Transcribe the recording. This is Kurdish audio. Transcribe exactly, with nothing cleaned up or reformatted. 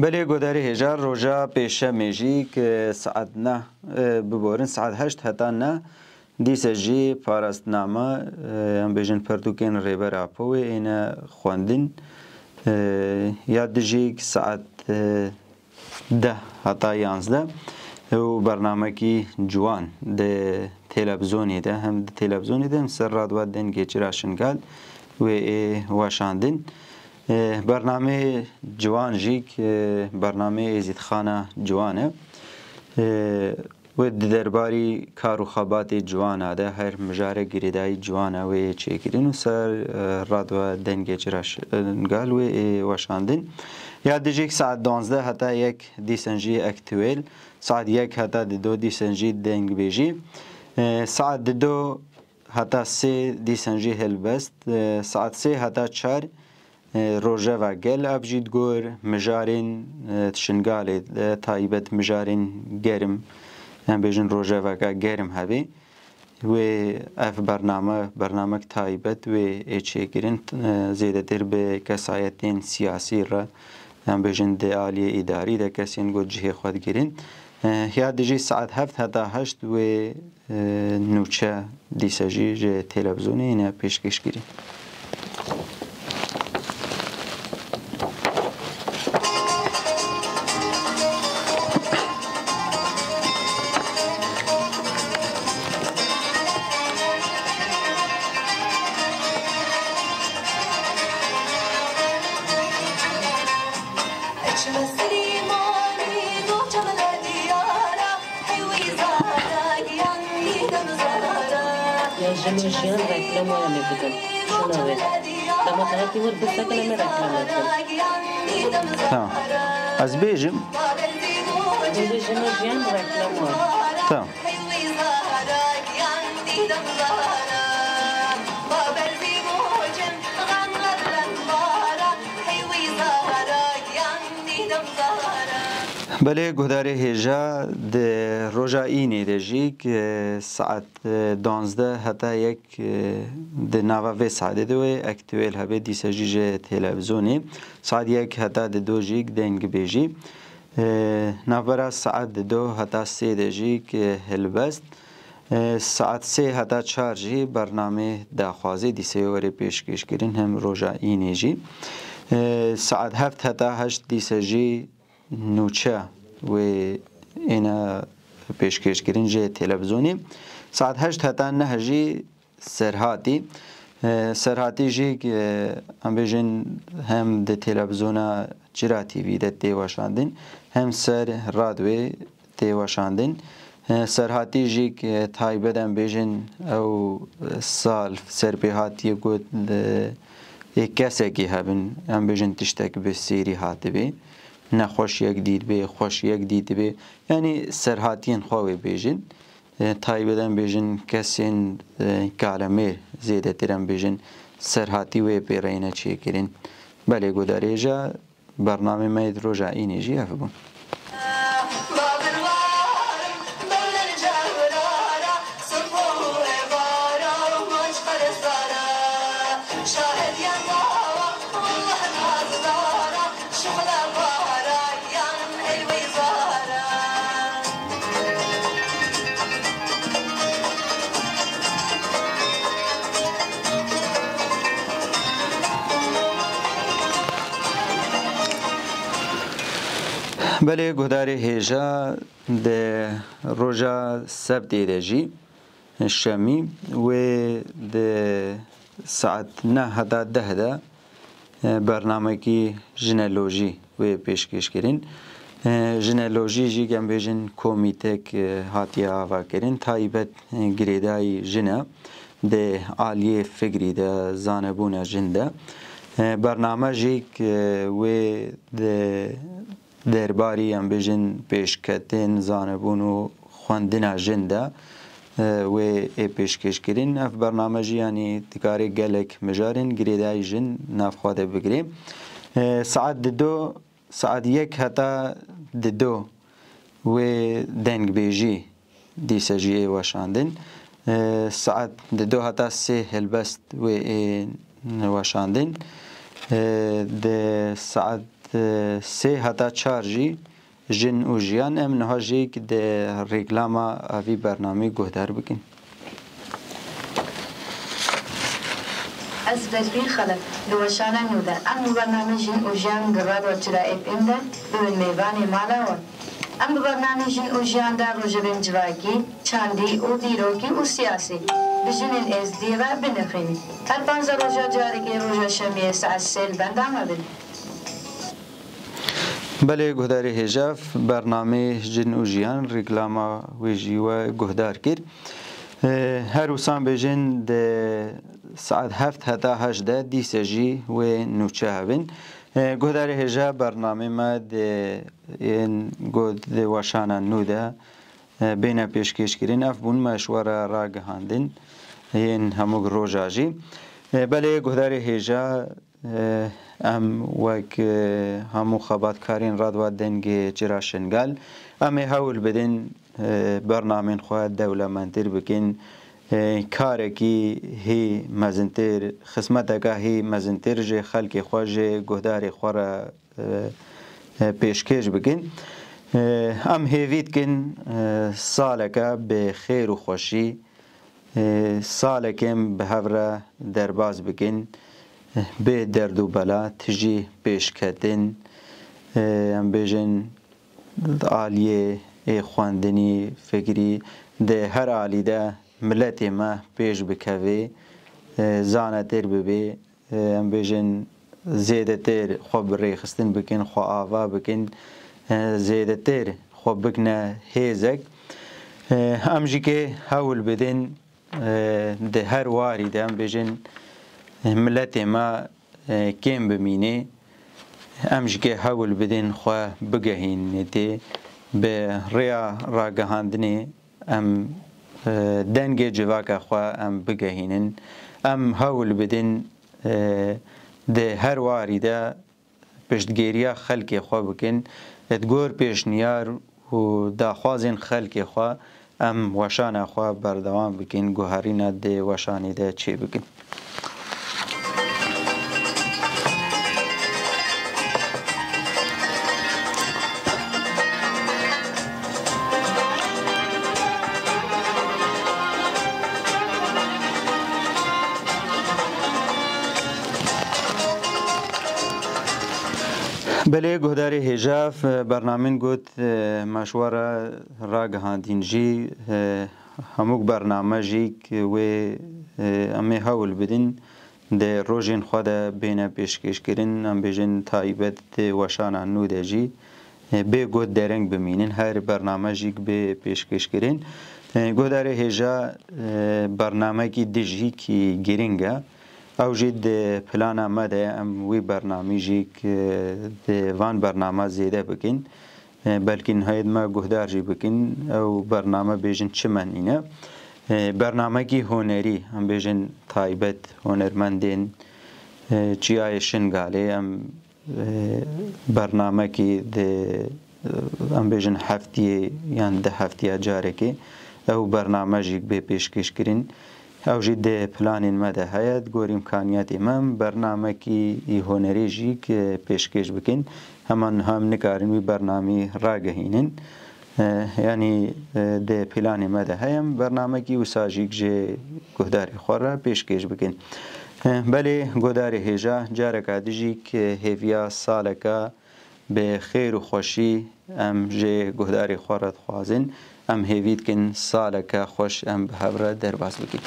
Belê, guhdarê hêja, roja pêşemê jî ki saet neh, e, biborin, saet heşt heta neh, dîse jî parastname, e, em bêjin pirtûkên Rêber Apo wê êne xwendin. E, ya dijî ki saet, e, deh heta yanzdeh û bernamekî ciwan di televizonê de, hem di televizonê de hem ser radwa Dengê Çira Şingal wê ê weşandin. E, bernameyê ciwan jî, e, bernameyê Êzîdxana Ciwan e. E, wê di derbarî kar û xebatê ciwana de her mijare girêdayî ciwana wê yê çêkirin û ser, e, radwa Dengê Çira Şingal wê ê weşandin. Ya dijî saet duwazdeh heta yek dîsen jî ektuêl, saet yek heta dido dîsen jî dengbêjî. E, saet dido heta sê dîsen jî helbest, e, saet sê heta çar, e, rojeva gel, ev jî di gor mijarên, e, di Şingalê de taybet mijarên germ, em bêjin rojeveka germ hebê. Wê ev bername, bernamek taybet wê ê çêkirin, e, zêdetir bi kesayetên siyasî re, em bêjin di aliyê îdarî de kesên ku cihê xwe digirin. E, ya dijî saet heft heta heşt wê e, nûçe dîse jî ji televizonê yine pêşkêşkirî. Ya jin û jiyan reklama ya lê bikin. Şuna wê. Dema te hatî wir bisekine me reklama bikin. Tamam. Ez bêjim. Bêje jin û jiyan reklama. Tamam. Belê, guhdarê hêja, di roja înê de jî, e, saet, e, duwazdeh heta yek, e, di nava vê saetê de wê ektuêl hebe, dîse jî ji televizonê. Saet yek heta dido jî dengbêjî. E, navbera saet dido heta sê de jî ki helbest. E, saet sê heta çar jî bernamê daxwazê dîse were pêşkêşkirin, hem roja înê jî. E, saet heft heta heşt dîse jî nûçe wê êne pêşkêşkirin jê televizonê. Saet heşt heta neh jî serhatî. E, serhatî jî, e, em bêjin hem di televizona Çira T V de tê weşandin, hem ser radwê tê weşandin. E, serhatî jî, e, taybet em bêjin ew sal serpêhatiyê got, e, ê kesekî hebin, em bêjin tiştek bi sêrî hatibê, nexweşiyek dîtibê, xweşiyek dîtibê. Yanî serhatiyên xwe wê bêjin. E, taybet em bêjin kesên, e, kalemêr zêdetir em bêjin serhatî wê pê re yêne çêkirin. Belê, guhdarê hêja, bernamê me yê di roja înê jî ev bûn. Belê, guhdarê hêja, di roja sebtê de jî, şemî, wê di saet neh heta deh de, e, bernamekî jineolojî wê pêşkêş kirin. E, jineolojî jî, em bêjin, komîtek, e, hatiye avakirin. Taybet, e, girêdayî jin e di aliyê fikrî de, zanebûna jin de. E, bername jî, e, wê di derbarî, em bêjin, pêşketên zanebûn û xwendina jin de, e, wê ê pêşkêş kirin. Ev bername jî, yanî, dikare gelek mijarên girêdayî jin nav xwe de bigire. E, saet dido, saet yek heta dido wê dengbêjî dîse jî ê weşandin. E, saet dido heta sê helbest wê ê weşandin. E, di saet e, sê heta çar jî jin û jiyan. Em niha jî di rêklama evî bernamî guhdar bikin. Ez Berfîn Xelef, li weşana nû de. Em bi bernamê Jin û Jiyan di Radyo Çira F M de bibin mêvanê mala wan. Em bi bernamê Jin û Jiyan de rojevên civakî, çandî û dîrokî û siyasî bi jinên êzdî re binirxînin. Her panzdeh roja carekê roja şemiyê saet sê li benda me bin. Belê guhdarê hêja, bernamê Jin û Jiyan rîklama wê jî we guhdar kir. Ee, her wisa em bêjin di saet heft heta heşt de dîse jî wê nûçe hebin. Ee, guhdarê hêja, bernamê me di yên got di weşana nû de, e, bêne pêşkêşkirin. Ev bûn me ji we re ragihandin yên hemû roja jî. E, belê guhdarê hêja, e, em wek, e, hemû xebatkarên Radwa Dengê Çira Şingal, em ê hewl bidin, e, bernamên xwe dewlemendtir bikin. E, karekî hî mezintir, xizmeteka hî mezintir ji xelkê xwe, ji guhdarê xwe re e, e, pêşkêş bikin. E, em hêvî dikin, e, saleke bi xêr û xweşî, e, salekên bi hev re derbas bikin, e, bê derd û bela, tijî pêşketin, e, em bêjin aliyê ê xwendinî, fikirî, di her alî de miletê me pêş bikeve, e, zanetêr bibe, e, em bêjin, zêdetir xwe bi rêxistin bikin, xwe ava bikin, e, zêdetir xwe bikine hêzek. E, em jî kê hewl bidin, e, di her warî de, em bêjin, e, miletê me, e, kêm bimîne. Em jî kê hewl bidin xwe bigehînê tê bi rêya ragihandinê. Em, e, dengê civaka xwe em bigehînin. Em hewl bidin, e, di her warî de piştgiriya xelkê xwe bikin. Di gor pêşniyar û daxwazên xelkê xwe em weşana xwe berdewam bikin, guherîna di weşanê de çêbikin. Belê guhdarê hêja, bernamên got, e, me ji we re ragihandîn jî, e, hemûk bername jî wê, e, em ê hewl bidin di rojên xwe de bêne pêşkêşkirin, em bêjin taybet di weşana nû de jî, e, bê got dereng bimînin, her bername jî bê pêşkêşkirin. E, guhdarê hêja, e, bernamekî dijî kî girîng e. Ew jî di plana me de ye, em wî bernamî jî, e, di van bernama zêde bikin. E, belkî niha yê me guhdar jî bikin, ew bername bêjin çi me nîne. E, bernamekî hunerî, em bêjin taybet hunermendên, e, Çiyayê Şingalê, em, e, bernamekî di, e, em bêjin heftiyê yan di heftiya carekê ew bername jî bê pêşkêşkirin. Ew jî di planên me de heye, di gor îmkaniyatê me em bernamekî hunerî jî pêşkêş bikin. Hema niha em nikarin wî bernamî ragihînin. E, yanî, e, di planê me de heye em bernamekî wisa jî ji guhdarê xwe re pêşkêş bikin. E, belê guhdarê hêja, careka din jî hêviya saleka bi xêr û xweşî em ji guhdarê xwe re dixwazin. Em hêvî dikin saleke xweş em bi hev re derbas bikin.